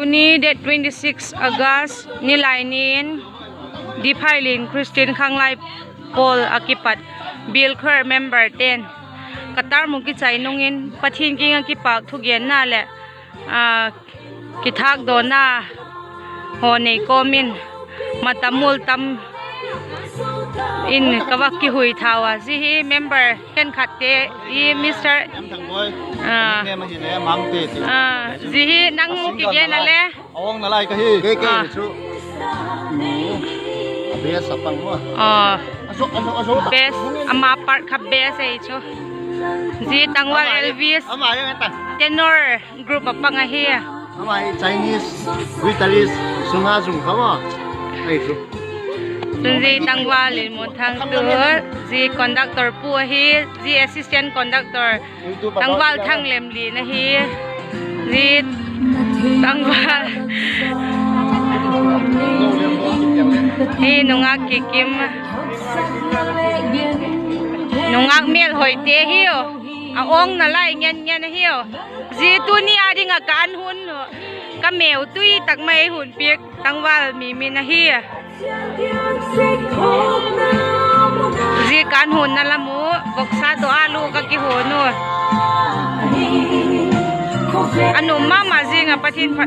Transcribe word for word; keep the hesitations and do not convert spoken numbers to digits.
Tuni date twenty six August, Nilaini in, Diphailin Christian Khanglai Pawl ah kipat, Bial Choir member ten, ka târmu kichai nung in Pathian kiang ah kipâk thugenna leh kithâkdawnna haw nei kawm in, matamul tam in ka va kihui thau a. Zia hi member khenkhatte hi, Mister, zia hi nang kigen a le, a ong nalai ka hi. Bass, ama part kha bass ei chu. Zia Tangval Elvis, tenor group a pang ahi. Ama hi Chinese guitarist sunga zung kha ma. Ei chu. Zia Tangval Lianmuanthang tu, zia conductor pu ahi, zia assistant conductor Tangval Thanglemlian ahi. Zia Tangval hi nungak kikim, nungak mêlhoite hiu, a ong nalai ngen ngen ahiu. Zia tuni a ding ah ka an hun, ka meu tui tak mai hun piak Tangval Mimin ahi. Zia ka an hunna lam u, voksa tawh a lu ka kihun u. A nuam ma ma zing ah Pathian phat